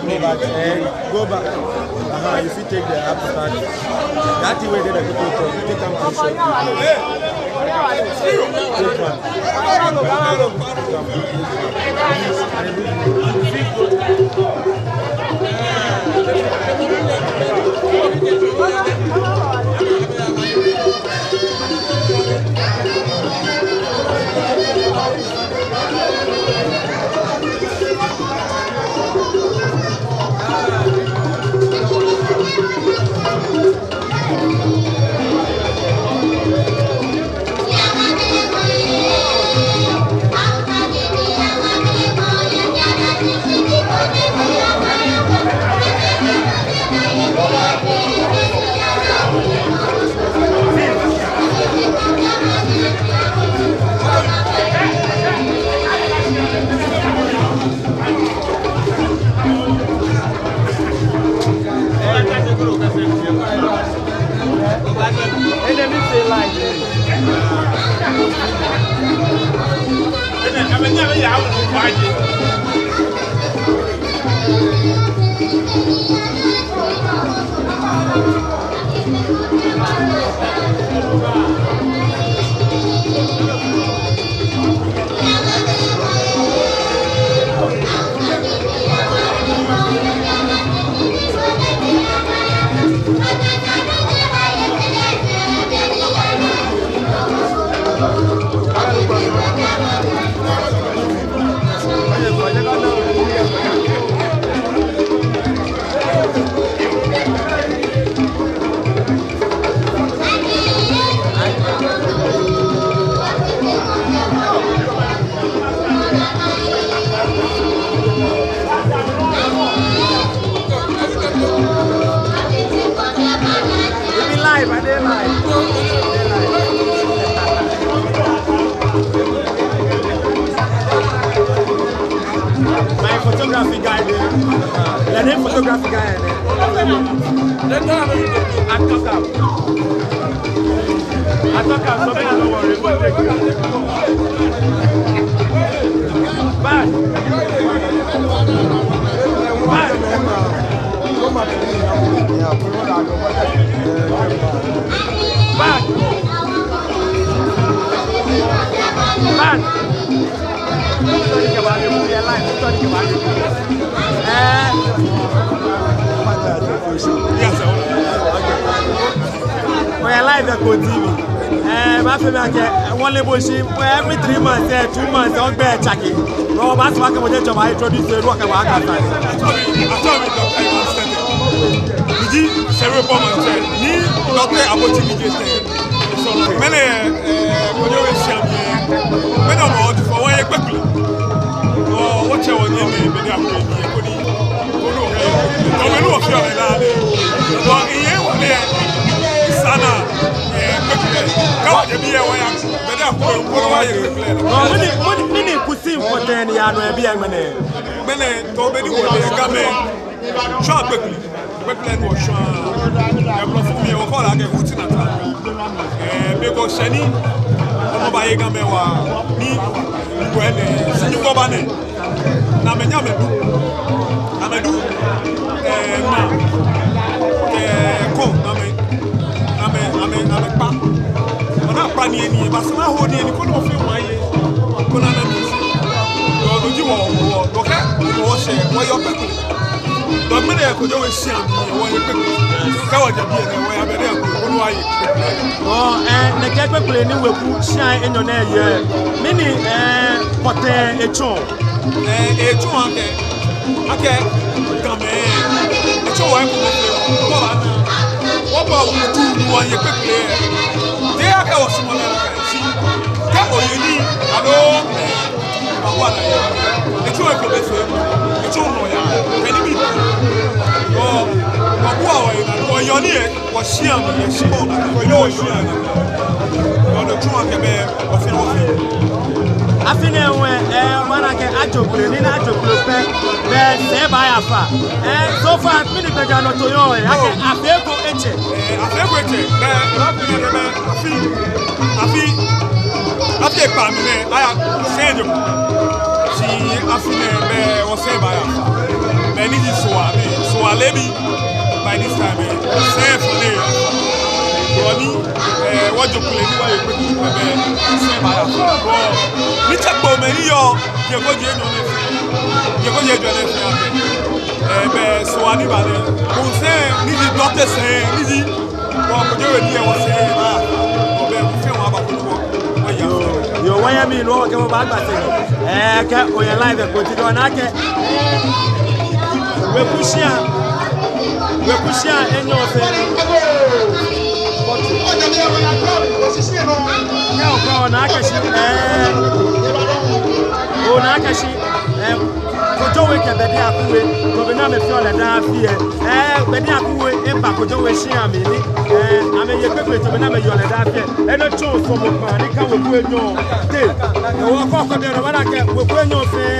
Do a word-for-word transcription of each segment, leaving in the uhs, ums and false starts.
Go back, eh, go back. Uh-huh, you fit take the after party. That thing where the people talk, you take am to shop. Take one. E be live, I dey live. My photography guy dey. Na the photography guy dey. I talk am. I talk am, so make I no worry. Bad. Bad. Bad. Bad. Eh. Yes, sir. Okay. We are live at Go T V. Eh, mafee mi akɛ, wɔle bo shi, eh, every three months, eh, two months, eh, ogbɛi tsake. Wɔbaasumɔ akɛ bo diɛŋtsɛ oba introduce, eh, wɔkɛ wɔ Ga fɛɛ. Atsɛɔ mi, atsɛɔ mi Doctor Ivan Sete. Miji Serepo Maŋtsɛ, ni Doctor Abotsi Mijete. So, mɛni, eh, Kojo We Shia mli, mɛni mɔ otu fɔ wɔyɛ kpekple. Ɔ, wɔtsɛ wɔnyɛmimɛi, mɛni akɔ ni, koni Koni, eh, tɔmɛnu wɔ fioo lɛ lɛ. Bɔ iye wɔ lɛ. Sana, eh, kpekple. Kɛ wɔjɛ biɛ wɔya. Bɛdɛ ko, ko wɔye kpekple. Ɔ, mɛni, mɛni, mɛni kusum pɔtɛɛ ni yaa nɔ yɛ biɛ ŋmɛnɛ? Ŋmɛnɛ, tɔ be ni wɔle Gamɛi. Tswa kpekple. Kpekple ni wɔshwaa. Yɛ Blɔfo mli wɔkɛɔ lɛ akɛ roots and transmission. Eh, because shɛni, ɔmɔ baye Gamɛi waa, ni, ni wɔ nɛɛ, shi ni wɔba nɛɛ. Ni amɛnyɛ amɛdu. Amɛdu, eh, ŋmaa, eh, kɔŋ, ni amɛ, ni amɛ, ni amɛ, ni amɛkpa. Ona akpa nii ni, basi na ho nii ni, koni wɔfee wɔye. Koni ana mli. Ɔ, no ji wɔ, wɔ, wɔkɛ, wɔshɛ, wɔyɛ kpekple. Dɔŋŋ mɛni Kojo We Shia mli, wɔyɛ kpekple. Kɛ wɔjɛ biɛ nɛɛ, wɔya bɛdɛ ko, koni wɔye kpekple. Ɔ, eh, nɛkɛ kpekple ni weku shia enyɔ nɛɛ yɛ. Mɛni, eh, pɔtɛɛ etsɔɔ? Eh, etsɔɔ akɛ, akɛ, Gamɛi, etsɔɔ wɔ eko mɔ fɛɛ, kɔ ba na. Wɔba wɔtu ni wɔye kpekple. Jeee akɛ wɔsumɔɔ lɛ akɛ shi. Kɛ oye nii, aloo, eh, Etsɔɔ eko be fɛɛ, etsɔɔ nɔyaa, kɛ nibii. Ɔ, ɔ, wɔbua wɔhe naa, wɔyɔɔ nii yɛ wɔshia mli, yɛ shikpɔŋ naa, wɔyɔɔ wɔshia naa. Ɔ, no tsɔɔ akɛ bɛ, wɔfɛɛ, wɔfɛɛ. Afi nɛɛ hu, eh, wɔna akɛ ajo kpele, ni ajo kpele pɛ, bɛ sɛɛ baaya fã. Eh, so far, mɛni gbɛjianɔtoo yɔɔ, eh, akɛ afi ko etsɛ. Eh, afi ko etsɛ, bɛ, bɛ, afi, afi, afi ekpaa mli nɛɛ, aya sɛɛ enyɔ. Shi afi nɛɛ, bɛ, wɔsɛɛ baaya fã. Bɛ ni ji Sohaa, bɛ, Sohaa leebi. By this time, eh, sɛɛ fã nɛɛ, bɔ ni, eh, wɔjo kpele ni wɔye kpele, eh, bɛ sɛɛ baaya fã. Bɔ ni tsɛ kpo mɛi ni yɔɔ, je ko je nɔ nɛɛ fɛɛ. Je ko je nɔ nɛɛ fɛɛ, eh, bɛ Sohaa ni ba nɛɛ. Bɔ sɛɛ, ni ji dɔte sɛɛ, ni ji, bɔ Kojo We ni yɛ wɔsɛɛ baaya fã. Bɔ bɛ, sɛɛ wɔbaakɔ nɔ ko. Yoo, wɔyɛ mli nɔ kɛ wɔbaagba sɛɛ. Eh, kɛ oyɛ live kpo ti dɔ na kɛ. Weku shia. Weku shia enyɔ fɛɛ. Kɛ okɔ ona akɛ shi, eh, ona akɛ shi, eh, Kojo We kɛ Bɛdi Aku We, kɛ be ni amɛfeɔ lɛ daa afi lɛ. Eh, Bɛdi Aku We eba Kojo We shia mli ni, eh, amɛye kpekple kɛ be ni amɛyeɔ lɛ daa afi lɛ. Enɛ tsɔɔ suɔmɔ kpaa ni ka weku enyɔ teŋ. Ewɔ kɔkɔ biɛ nɔ wɔna akɛ weku enyɔ fɛɛ,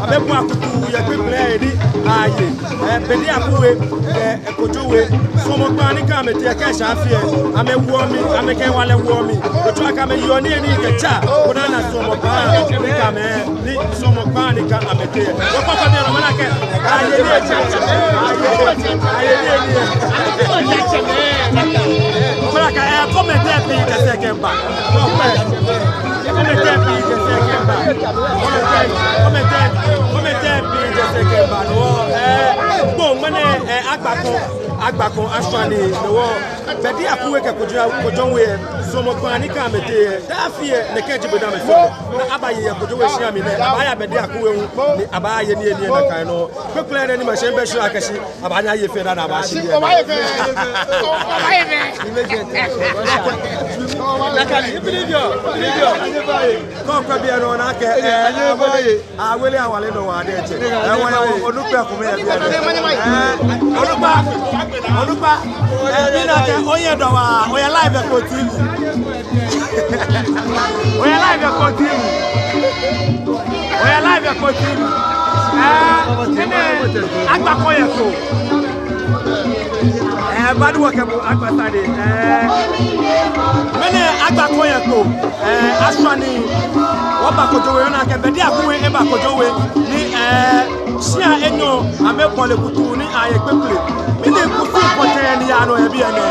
amɛbua kutuu yɛ kpekple lɛ ni aye. Eh, Bɛdi Aku We, eh, Kojo We, suɔmɔ kpaa ni ka amɛteŋ kɛ esa afi lɛ. Amɛwoɔ mli, amɛkɛ wala woɔ mli. Otsɔɔ akɛ amɛyeɔ nii ni kɛ tsa, koni ana suɔmɔ kpaa ni ka amɛ, ni suɔmɔ kpaa ni ka amɛteŋ. Wɔkpakpa biɛ nɔ wɔna akɛ, aye nii etsɛ, aye, aye nii etsɛ. Wɔna akɛ, eh, kɔmɛtɛ pii kɛ sɛɛ kɛba. Kɔmɛtɛ pii kɛ sɛɛ kɛba. Kɔmɛtɛ, kɔmɛtɛ, kɔmɛtɛ pii kɛ sɛɛ kɛba. No, eh, kpo ŋmɛnɛ, eh, agbakɔ, agbakɔ ashwa nii, no. Bɛdi Aku We kɛ Kojo, Kojo We, suɔmɔ kpaa ni ka amɛteŋ, daa afi lɛ, nɛkɛ ji be ni amɛfeɔ. Ni abaye yɛ Kojo We shia mli nɛɛ, abaaya Bɛdi Aku We hu, ni abaaye nii, nii nakai nɔŋŋ. Kpekple nɛɛ ni mashɛ bɛ shia akɛ shi, abaanyɛ aye fɛɛ daa ni abaashi. Abaanyɛ aye fɛɛ. Kɔkɔ biɛ nɔ wɔna akɛ, eh, Awele awale nɔ wa de tsɛ. Ɛɛ, wɔyɛ onukpa kome yɛ biɛ. Ɛɛ, onukpa, onukpa, ɛɛ, mina akɛ, oyɛ dɔ wa, oyɛ live yɛ Ko T V. Oyɛ live yɛ Ko T V. Oyɛ live yɛ Ko T V. Ɛɛ, ŋmɛnɛ, agbakɔ yɛ Ko. Ɛɛ, badu wɔkɛ bo agba sane. Ɛɛ, ŋmɛnɛ agbakɔ yɛ Ko. Ɛɛ, ashwa nii. Wɔba Kojo We, wɔna akɛ Bɛdi Aku We eba Kojo We. Ni, ɛɛ, shia enyɔ, amɛbɔle kutuu ni aye kpekple. Mɛni kusum pɔtɛɛ ni yaa nɔ yɛ biɛ nɛɛ?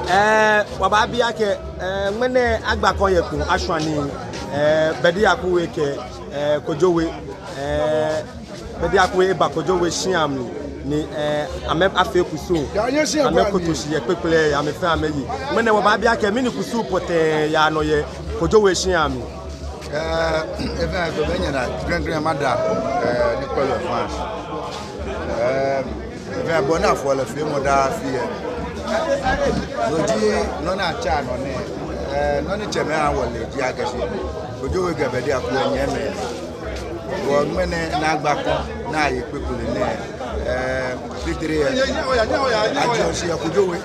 Ɛɛ, wɔbaabi akɛ, ɛɛ, ŋmɛnɛ agbakɔ yɛ Ko ashwa nii, ɛɛ, Bɛdi Aku We kɛ, ɛɛ, Kojo We, ɛɛ, Bɛdi Aku We eba Kojo We shia mli, ni, ɛɛ, amɛ afee kusum, amɛkoto shi yɛ kpekple, amɛ fɛɛ amɛye. Ŋmɛnɛ wɔbaabi akɛ, mɛni kusum pɔtɛɛ yaa nɔ yɛ Kojo We shia mli? Ɛɛ, efee ko be nyɛ na grɛŋgrɛŋ mada, ɛɛ, ni kpɛlɛ fans. Ɛɛ, efee bɔ ni afɔɔ lɛ feemɔ daa afi lɛ. No ji nɔ ni atsa nɔ nɛɛ. Ɛɛ, nɔ ni tsɛmɛi awɔle ji akɛ shi Kojo We kɛ Bɛdi Aku We nyɛmimɛi. Wɔ ŋmɛnɛ ni agbakɔ ni aye kpekple nɛɛ. Ɛɛ, titri yɛ. Ajɔ shi yɛ Kojo We.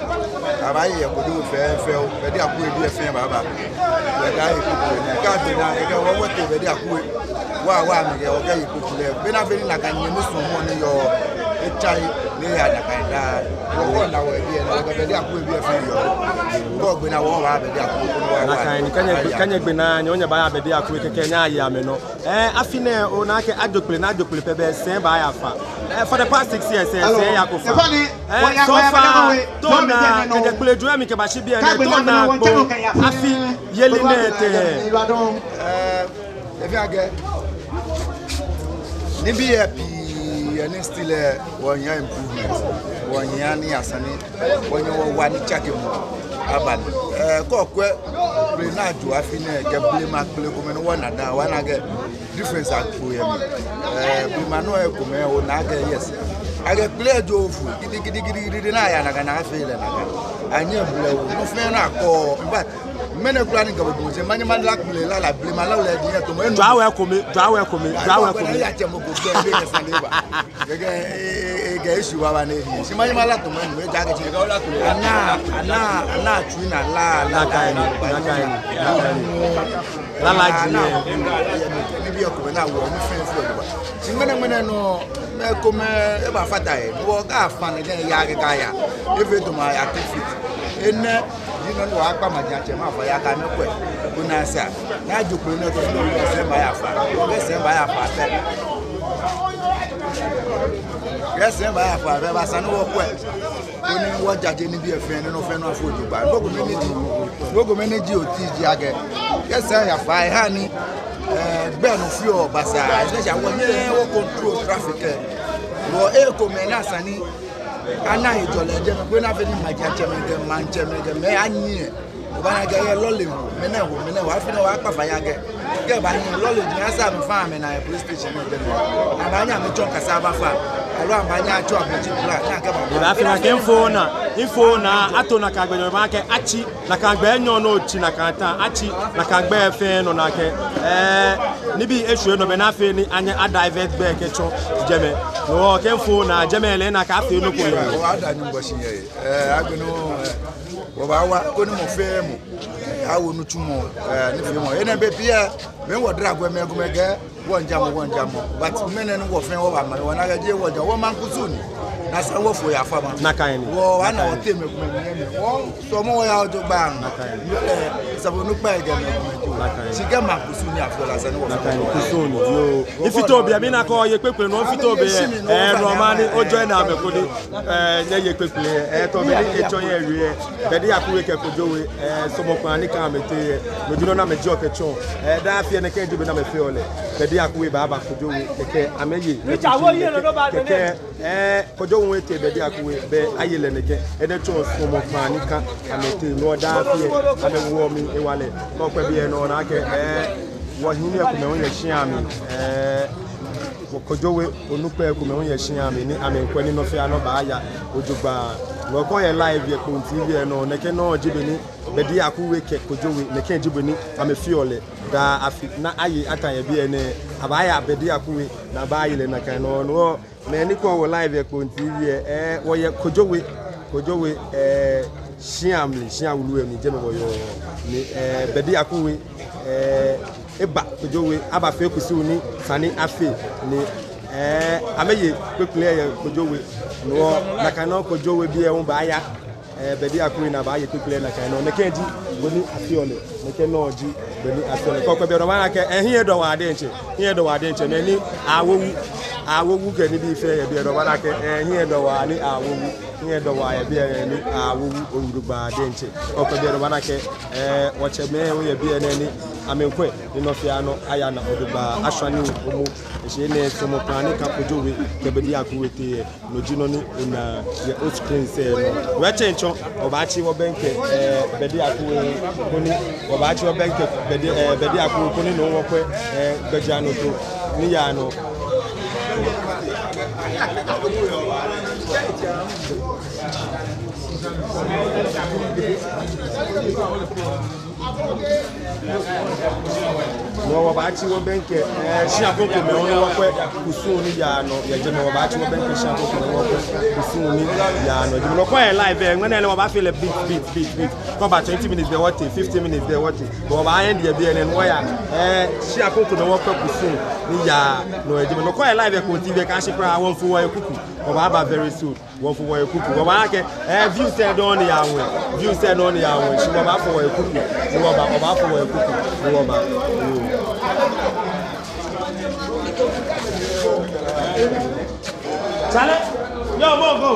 Abaaye yɛ Kojo We fɛfɛo. Bɛdi Aku We bii fɛɛ baaba. Bɛ kɛ aye kpekple nɛɛ. Kɛ be ni ekɛ wɔ wɔtee Bɛdi Aku We. Wa, wa, mikɛ wɔ kɛye kpekple. Be ni afee ni nakai nyɛmi suɔmɔ ni yɔɔ. Etsai ni yaa nakai daa. Wɔ wɔna wɔbii nɛɛ, wɔkɛ Bɛdi Aku We bii fɛɛ yɔɔ. Kɛ gbe naa wɔbaa Bɛdi Aku We. Nakai ni kɛ nyɛ gbe, kɛ nyɛ gbe naa nyɛ, nyɛbaaya Bɛdi Aku We kɛkɛ nyɛyaye amɛnɔ. Ɛɛ, afi nɛɛ, ona akɛ ajo kpele, ni ajo kpele pɛ bɛ sɛɛ baaya fã. Ɛɛ, for the past six years, ɛɛ, sɛɛ yako fã. Ɛɛ, so far, tona, kɛjɛ kpele jwɛi mli kɛbashi biɛ nɛɛ, tona kpo, afi yeli nɛɛ tɛŋŋ? Ɛɛ, efee akɛ, nibii pii yɛ ni still, ɛɛ, wɔhiɛ improvement, wɔhiɛ ni asani, wɔnyɛ wɔwa ni tsakemɔ aba mli. Ɛɛ, kɛ okwɛ, kpele ni ajo afi nɛɛ, kɛ blema kpele komɛi ni wɔna daa, wɔna akɛ difference agbo yɛ mli. Ɛɛ, blema nɔ ekomɛi ona akɛ, yes. Akɛ kpele ejo fũ, gidigidi, gidigidi, ni aya nakai ni afee lɛ nakai. Anyɛ blema, nɔ fɛɛ nɔ akɔ, in fact, ŋmɛnɛ kwraa ni mikɛ bo damɔ shi, manyɛ malala kpele lala, blema lala lɛ diɛŋtsɛ tamɔ, enu. Jwɛi we kome, jwɛi we kome, jwɛi we kome. Eya tsɛ mɔ ko gbɛ, be kɛ sane ba. Kɛkɛ, ɛɛ, ɛɛ, Kɛ issue baba ni ehi. Shi manyɛ mala to mɛni, ejaakɛ tsɛ. Ana, ana, ana tsui ni ala, ala, Nakai ni, nakai ni, nakai ni. Lala ji ni. Nibii komɛi ni awo, ni fɛɛ fɛɛ lɛ ba. Shi ŋmɛnɛ ŋmɛnɛ nɔ, mɛi komɛi, ebafata he. Wɔkafã nɛkɛ yaa kɛkɛ aya. Efee tamɔ aya two feet. Enɛ, ji nɔ ni wɔkpa maŋtsɛmɛi afã aya kɛ amɛ kwɛ. Koni asa. Ni ajo kpo nɛɛ tɔ, ni wɔsɛɛ baaya fã. Wɔsɛɛ baaya fã tɛ. Wɔsɛɛ baaya fã tɛ, bɔ ni esa ni wɔkwɛ. Koni wɔjaje nibii fɛɛ, ni nɔ fɛɛ nɔ afee jogbaŋŋ. Nɔ ko mɛni ji, nɔ ko mɛni ji oti ji akɛ, kɛ sɛɛ aya fã, ehaa ni, eh, gbɛ nɔ fioo basaa, especially wɔnyɛ wɔ control traffic lɛ. Wɔ ekomɛi ni esa ni ana hejɔlɛ jɛmɛ, koni afee ni maŋtsɛmɛi kɛ, maŋtsɛmɛi kɛ, mɛi anyiɛ. Obaana akɛ yɛ lɔle hu, mɛnɛ hu, mɛnɛ hu, afee ni wɔkpa fã aya kɛ. Kɛ baanyɛ lɔle ji asa amɛ fã amɛna yɛ police station nɛɛ jɛmɛ. Abaanyɛ amɛtsɔ cassava fã, aloo abaanyɛ atsɔ abiɛji kpla, ni akɛba. Obaafee ni akɛ mifo naa, mifo naa, ato nakai gbɛ nɔ, makɛɛ atsi, nakai gbɛ enyɔ nɔ, otsi nakai ta, atsi, nakai gbɛ fɛɛ nɔ ni akɛ, eh, nibii eshwie nɔ bɛ ni afee ni anyɛ a divert gbɛ kɛtsɔ jɛmɛ. No kɛ mifo naa, jɛmɛ lɛ nakai afee nɔ ko yɛ. Wɔda Nyɔŋmɔ shi yɛ. Eh, agbɛnɛ, eh, wɔbaawa, koni mɔ fɛɛ mɔ awo nitsumɔ, eh, nifeemɔ. Enɛ be biɛ, mɛi wɔ drag wɛ mɛi komɛi kɛɛ, wɔŋjamɔ, wɔŋjamɔ. But ŋmɛnɛ ni wɔ fɛɛ wɔba maŋ, wɔna akɛ jeee wɔŋjamɔ, wɔmaŋ kusum ni. Ni esa wɔfo yafã maŋ. Nakai ni. Wɔna wɔteŋ mɛi komɛi ni, wɔsumɔɔ wɔya jogbaŋŋ. Nakai ni. Yoo, eh, sabo nukpa yɛ mɛi komɛi jio. Nakai ni. Shi kɛ maŋ kusum ni afee lɛ esa ni wɔfo. Nakai ni, kusum ni, yoo. Mifite obi, mina akɛ oye kpekple nɔ, mifite obi, eh, nɔ mani, ojo ena mɛ koni. Eh, nyɛye kpekple, eh, tamɔ bɔ ni etsɔ yɛ wie, Bedi Akuwe kɛ Kojo We, eh, sɔlemɔ kpãa ni kã amɛteŋ, eh, no ji nɔ ni amɛjieɔ kɛtsɔɔ, eh, daa afi nɛkɛ ji be ni amɛfeɔ lɛ, Bedi Akuwe baaba Kojo We, kɛkɛ amɛye, kɛkɛ, eh, Kojo We tee Bedi Akuwe, bɛ aye lɛ nɛkɛ, enɛ tsɔɔ sɔlemɔ kpãa ni kã amɛteŋ, no daa afi, amɛwoɔ mli hewalɛ, kɛ okwɛ biɛ nɔ ona akɛ, eh, wɔhiɛ komɛi hu yɛ shia mli, eh, Kojo We onukpai komɛi hu yɛ shia mli ni amɛmiikwɛ ni nɔ fɛɛ nɔ baaya jogbaŋŋ. Nɔ ko yɛ live yɛ Kpone T V lɛ nɔ, nɛkɛ nɔŋŋ ji bɔ ni Bedi Akuwe kɛ Kojo We, nɛkɛ ji bɔ ni amɛfeɔ lɛ daa afi. Ni aye atã yɛ biɛ nɛɛ, abaaya Bedi Akuwe ni abaaye lɛ nakai nɔŋŋ. Nɔ, mɛi ni kwɛɔ wɔ live yɛ Kpone T V lɛ, eh, wɔyɛ Kojo We, Kojo We, eh, shia mli, shia wulu lɛ mli, jɛmɛ wɔyɔɔ. Ni, eh, Bedi Akuwe, eh, eba Kojo We, abafee kusum ni sa ni afee ni, eh, amɛye kpekple yɛ Kojo We. No, nakai nɔŋŋ Kojo We bii lɛ hu baaya, eh, Bedi Akuwe ni abaaye kpekple nakai nɔŋŋ. Nɛkɛ ji bɔ ni afeɔ lɛ, nɛkɛ nɔŋŋ ji bɔ ni afeɔ lɛ. Kɛ okwɛ biɛ nɔ obaana akɛ, eh, hiɛ edɔ waa diɛŋtsɛ, hiɛ edɔ waa diɛŋtsɛ. Mɛi ni awo wu, awo wu kɛ nibii fɛɛ yɛ biɛ nɔ obaana akɛ, eh, hiɛ edɔ waa ni awo wu. Hiɛ edɔ waa yɛ biɛ nɛɛ ni awo wu jogbaŋŋ diɛŋtsɛ. Kɛ okwɛ biɛ nɔ obaana akɛ, eh, wɔtsɛmɛi hu yɛ biɛ nɛɛ ni amɛmiikwɛ ni nɔ fɛɛ nɔ aya nɔ jogbaŋŋ. Ashwani Omo, eshi enɛ sɔlemɔ kpãa ni kã Kojo We kɛ Bedi Akuwe teŋ lɛ, no ji nɔ ni onaa yɛ o screen lɛ nɔ. Wɔtsɛŋ tsɔ, wɔbaatsi wɔbɛŋkɛ, eh, Bedi Akuwe koni, wɔbaatsi wɔbɛŋkɛ Bedi, eh, Bedi Akuwe koni no wɔkwɛ, eh, gbɛjianɔtoo ni yaa nɔ. No wɔbaatsi wɔbɛŋkɛ, eh, shia krokomɛi hu ni wɔkwɛ kusum ni yaa nɔ yɛ jɛmɛ. Wɔbaatsi wɔbɛŋkɛ shia krokomɛi hu ni wɔkwɛ kusum ni yaa nɔ yɛ jɛmɛ. Nɔ ko yɛ live lɛ, ŋmɛnɛ lɛ wɔbaafee lɛ beat, beat, beat, beat. Kɛ eba twenty minutes biɛ wɔtee, fifteen minutes biɛ wɔtee. Wɔbaa end yɛ biɛ nɛɛ ni wɔya, eh, shia krokomɛi hu ni wɔkwɛ kusum ni yaa nɔ yɛ jɛmɛ. Nɔ ko yɛ live yɛ Kpone T V lɛ, kaashi kwraa, wɔmiifo wɔhe kuku. Wɔbaaba very soon. Wɔmiifo wɔhe kuku. Wɔbaakɛ, eh, views lɛ dɔŋŋ ni yaa ŋwɛi. Views lɛ dɔŋŋ ni yaa ŋwɛi. Shi wɔbaafo wɔhe kuku. Ni wɔba, wɔbaafo wɔhe kuku. Ni wɔba. Yoo. Chale, yo, mo go.